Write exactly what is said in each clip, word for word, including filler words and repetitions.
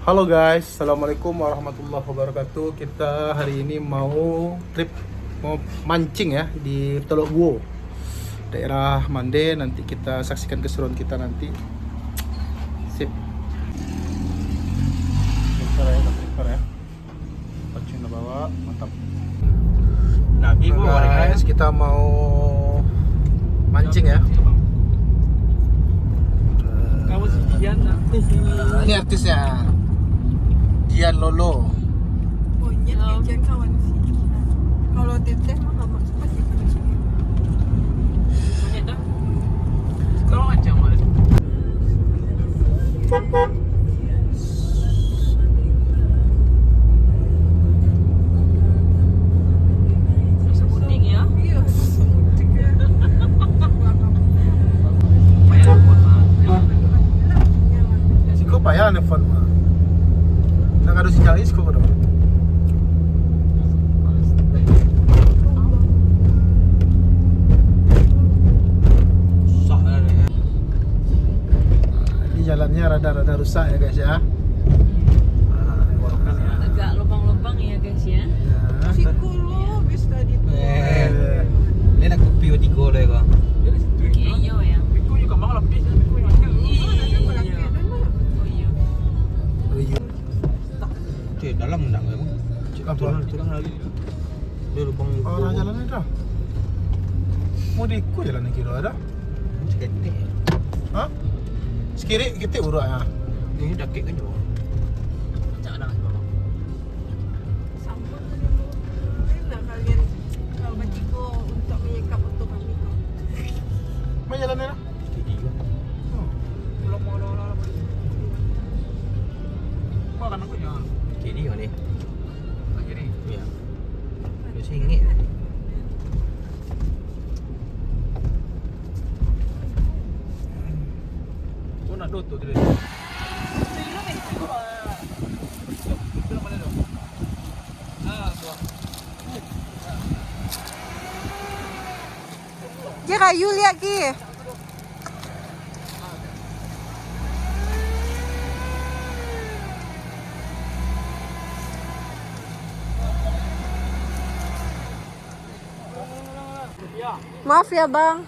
Halo guys, assalamualaikum warahmatullahi wabarakatuh. Kita hari ini mau trip, mau mancing ya di Telok Buo, daerah Mande. Nanti kita saksikan keseruan kita nanti. Sip. Pintar ya, pintar ya. Pancing udah bawa, mantap. Nah, guys, kita mau mancing ya. Kawan si Dian, nah. Ini artisnya. Dian Lolo. Monyet kawan sih. Kalau teteh mah nggak masuk pasti kawan sih. Monyet dah. Kalau macam mana? Siko payah nelfon mah. Nak ado sinyal siko ko doh. Ini jalannya rada-rada rusak ya guys ya. Ah, agak lubang-lubang ya guys ya. Ya. Siko lo bis tadi tu. Eh. Ini nak kopi tigo lah ya, Bang. Iya ya. Iya. Oh iya. Oh iya. Cik, dalam ndak, Bang? Cik, apa? Turun, turun lagi. Dia lubang. Oh, nah, jalan ni dah. Mau diikut jalan ni kira ada. Seketek. Hah? Sekiri kita urut ah. Ini dakik kan jauh. Cak dah kalau. Sama dulu. Mana kalian kalau bertiga untuk menyekap foto kami tu? Mana jalan ni lah? Kiri. Hmm. Belum mau lawan-lawan. Kau akan aku jangan. Kiri mana? Kiri. Ya. Dia singit. Kau nak doto tu dia. Dia kayu lihat ki. Maaf ya, Bang.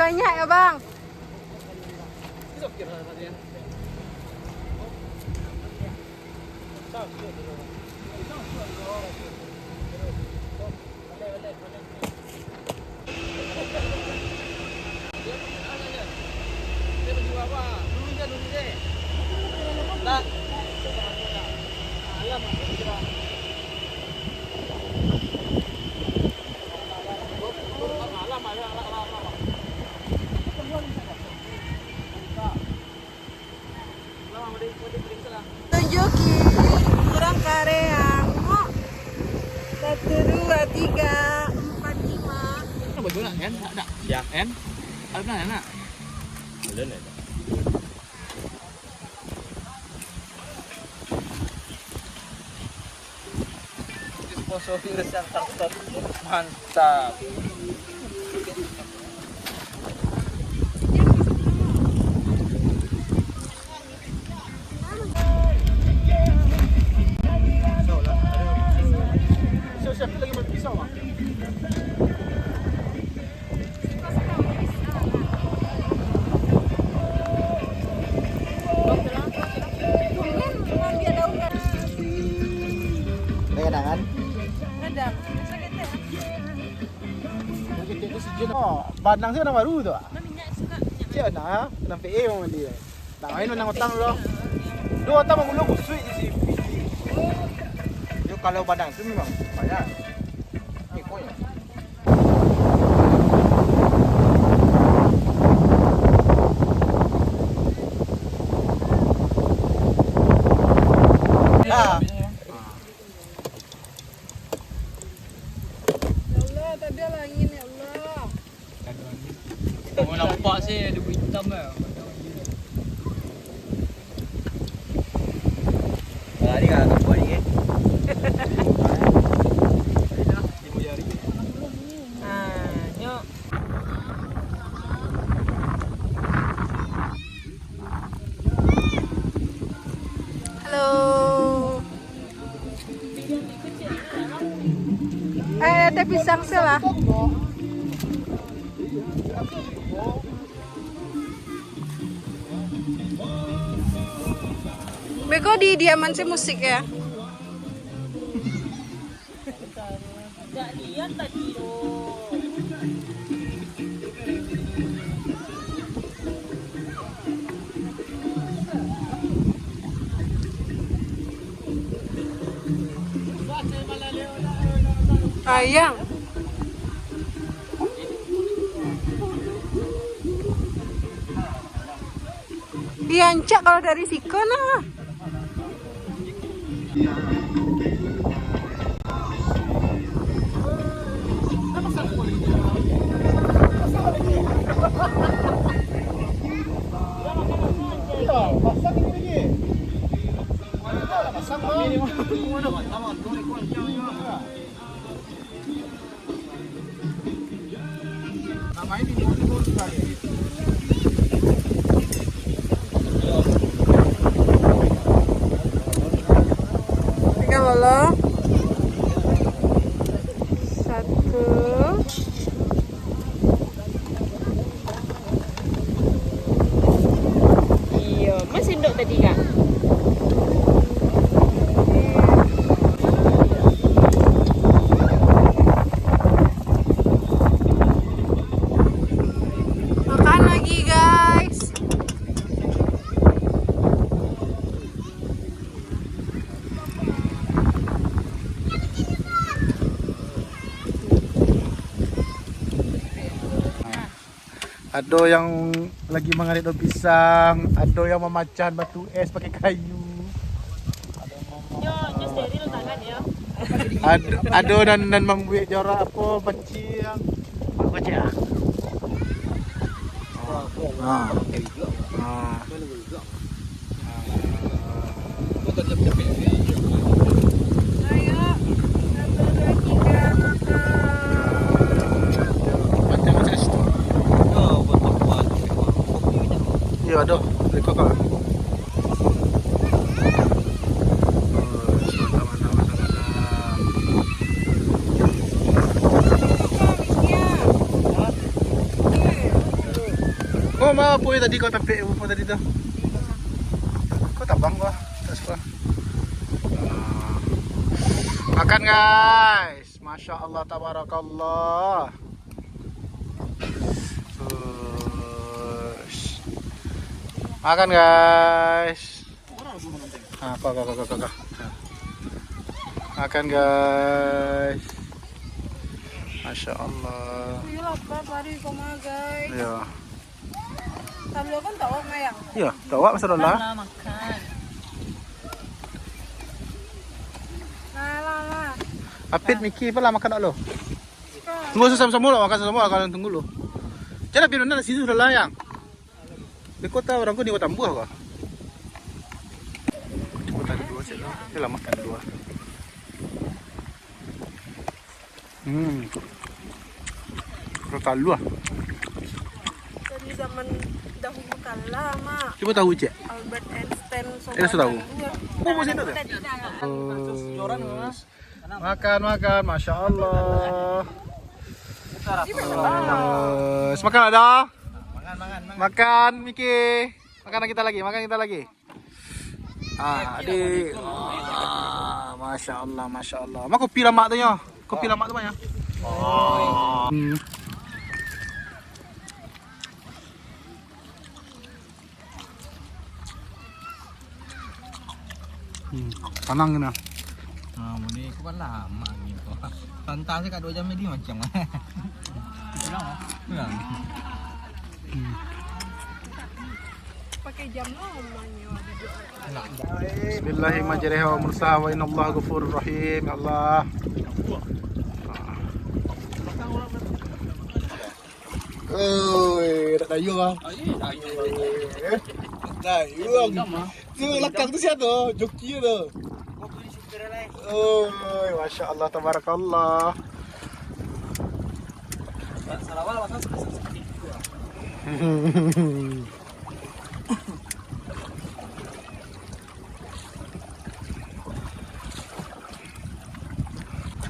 Banyak ya, Bang? Tunjukin orang kareang. Satu, dua, tiga, empat, lima. Kan bagus nak, kan? Tak, tak. Ya. Kan? Ada nak? Ada nak? Disponsori oleh Center Top. Mantap. Siapa lagi mati pisau, Bang? Ada kenangan? Ada. Oh, banang tu banang baru tu, ah? Ciek nah, kenang P A mambali. Nak main banang utang dulu. Duo utang bagulo kusuik di sini. Yo, kalau banang tu memang payah. Ni kau ya. Ah. Udah lah, angin, ya Allah. Mau nampak sih ada hitam lah. Lari lah, tak buat ni, eh. Ah, nyok. Halo. Eh, teh pisang se lah. Beko di diaman se musik ya. Ayam. Diancak kalau dari siko nah. Tiga lolo. Satu. Iyo, Mas Indok tadi, Kak. Makan lagi, guys. Ado yang lagi mangarik daun pisang, ado yang mamacahan batu es pakai kayu. Nyo, nyo steril tangan yo. Ado, ado nan, nan mambuek jarak apo, panciang. Apo cak ah? Ah. Ah. Iyo, ado. Beko, Kak. Oh, mantap, mantap, mantap, mantap. Oh, ma, apo tadi kau tampek, apo tadi tu? Kau tabang kau, tak suka. Ah. Makan, guys. Masya Allah, tabarakallah. Ush. Makan, guys. Ah, apa, apa, apa, apa, apa. Makan, guys. Masya Allah. Iyo, lapar, lari koma, guys. Iyo. Talua kan tak awak, Mayang? Iyo, tak awak, masa lah. Lah, makan. Lah, lah, lah. Apit, Miki, apalah makan tak lo? Tunggu, sama-sama lah, makan sama-sama lah, kalian tunggu lo. Jangan biar nak situ sudah layang. Di kota orang ko di kota Ambuah kah? Kota kedua cek lah. Dia lah makan dua. Hmm. Kota luar. Dari zaman dahulu kala, Mak. Cuba tahu, Cek. Albert Einstein, Eh, dah tahu. Sobat Luar. Oh, masih ada? Tadi dah. Oh. Makan, makan. Masya Allah. Terus. Makan ada? Makan, makan, makan. Makan, Miki. Makan kita lagi, makan kita lagi. Ah, adik. Ah, Masya Allah, Masya Allah. Ma kopi lamak tu nyo? Kopi lamak tu banyak. Hmm. Hmm, tanang kena. Ah, muni ko kan lama gitu. Tantang sih kat dua jam jadi macam. Pulang. Hmm. Pakai jam lama nyo. Bismillahirrahmanirrahim. Wa innallaha ghafurur rahim. Ya Allah. Oi, nak dayung ah. Dayung. Tu lakang tu sia tu? Joki tu. Oi, masya Allah, tabarakallah.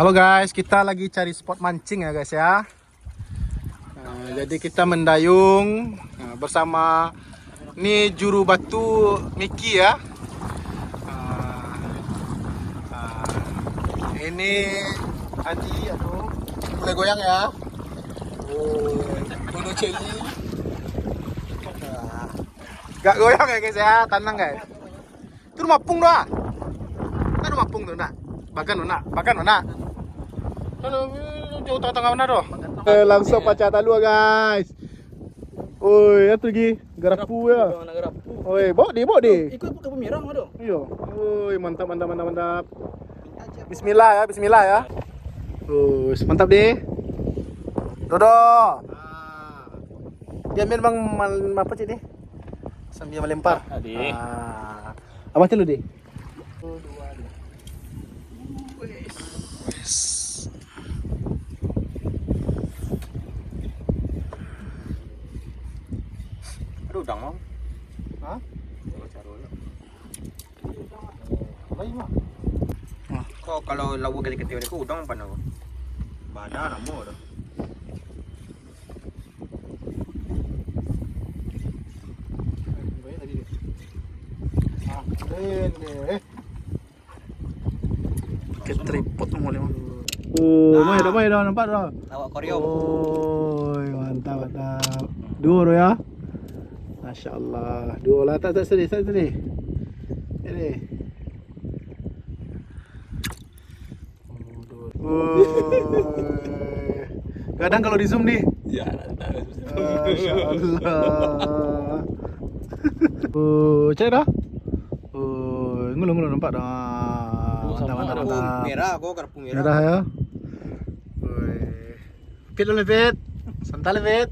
Halo guys, kita lagi cari spot mancing ya guys ya. Ah, jadi kita mendayung, ah, bersama ni juru batu Miki ya. Ah, ah, ini Adi, aduh, mulai goyang ya. Oh, Bono Celi. Ah, gak goyang ya guys ya, tenang guys. Tu rumah pung tu ah. Kan rumah pung tu nak. Bagan tu nak. Bagan tu nak. Kalau jauh tengah-tengah mana tu? Eh, langsung pacah talua guys. Oi, apa lagi? Garapu ya. Oi, bawa deh, bawa deh. Ikut ke pemirang tu. Iyo. Oi, mantap, mantap, mantap, mantap. Bismillah ya, bismillah ya. Terus mantap deh. Dodo. Dia main bang mal-, apa cik ni? Sambil melempar. Tadi. Ah. Abang celu deh. Ada udang, Bang. Hah? Kalau caro je. Lain mah. Kau kalau lawa kecil-kecil ni, kau udang apa nama? Bana nama tu. Pakai tripod tu boleh mah. Oh, mai dah, mai dah, nampak dah. Awak koreom. Oi, mantap, mantap. Duo tu ya. Masya Allah. Duo lah, tak, tak sedih, tak sedih. Ini. Woi. Kadang kalau di zoom ni. Ya, ada. Masya Allah. Oh, cek dah. Oh, ngulu-ngulu nampak dah. Mantap, mantap, mantap. Merah, kau garpu merah. Merah ya. Woi. Pit dulu, Pit. Santai, Pit.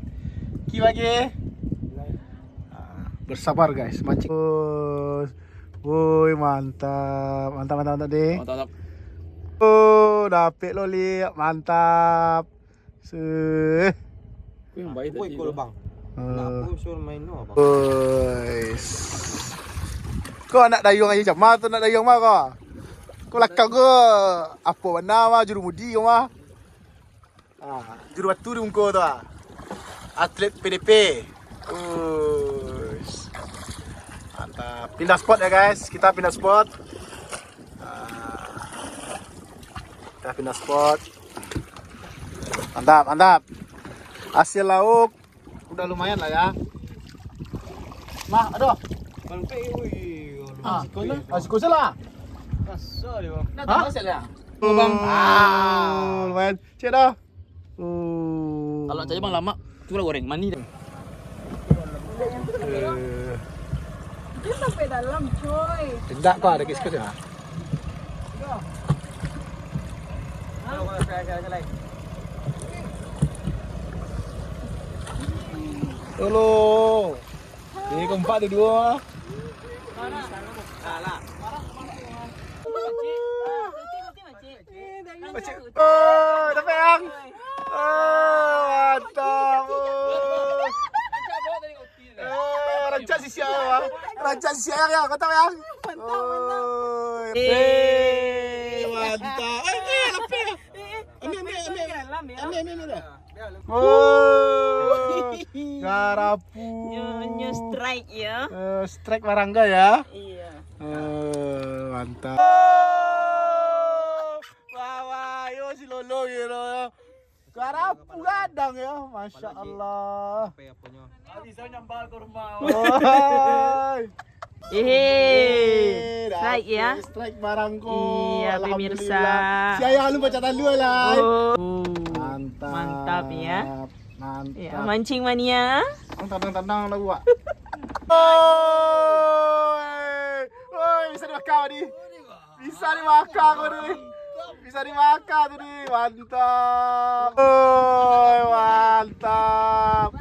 Ki bagi. Ah, bersabar guys, mancing. Woi, mantap. Mantap, mantap, mantap deh. Mantap, mantap. Oh, dapek lo, Lik. Mantap. Seh. Aku yang baik tadi tu. Bang. Eh. Kenapa suruh main tu, Abang? Woi. Kau anak dayung aja jama tu, anak dayung mah kau. Kau lakang kau apa bana mah, juru mudi kau mah. Ah, juru batu di muko tu ah. Atlet P D P. Uish. Mantap. Pindah spot ya guys. Kita pindah spot. Ah. Kita pindah spot. Mantap, mantap. Hasil lauk udah lumayan lah ya. Nah, aduh. Kalau kayak, wih, ah, siko lah. Ah, siko salah. Kasar dia, Bang. Hah? Nak tambah siap lah. Oh, Bang. Ah, lumayan. Cek dah. Oh. Kalau nak cari bang lamak, tu lah goreng, manih dah. Eh. Dia sampai dalam, coy. Indak kau ada kiskus ya? Tolong. Ini keempat ada dua. Salah. Macam, oh, dapat yang. Oh, mantap. Oh. Eh, rancak sisiak, Bang. Rancak sisiak, yang, yang. Mantap, Bang. Mantap, mantap. Oh, eh. Eh, mantap. Eh, eh, lapik. Eh, eh, ambil, ambil, ambil. Dalam, ya. Ambil, ambil, ambil dah. Oh, garapu. Nyo, nyo strike, ya. Eh, strike barangga, ya. Iya. Eh, mantap. Wah, wah, yo si Lolo gitu. Garapu gadang ya, Masya Allah. Bisa nyambal kurma. Woi. Hehe. Eh, strike ya. Strike barang ko. Iya, pemirsa. Alhamdulillah. Sia yang alun baca talu lah. Oh. Mantap. Mantap ya. Mantap. Ya, mancing mania. Tandang-tandang lah buat. Oi. Oi, bisa dibakar ni. Bisa dibakar ko ni. Bisa dimakan tu ni, mantap. Oi, mantap.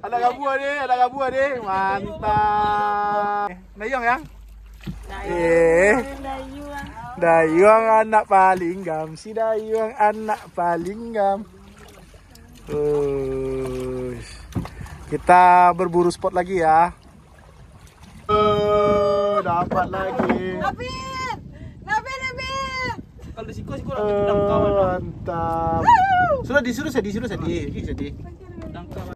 Anak gabua ni, anak gabua ni, mantap. Dayuang, Yang? Eh, Dayuang anak paling gam, si Dayuang anak paling gam. Uish. Kita berburu spot lagi ya. Oh, dapat lagi. David! David, David! Kalau di siko, siko nak dangkau, mantap. Sudah disuruh sedih, suruh sedih. Oke, sedih. Dangkau.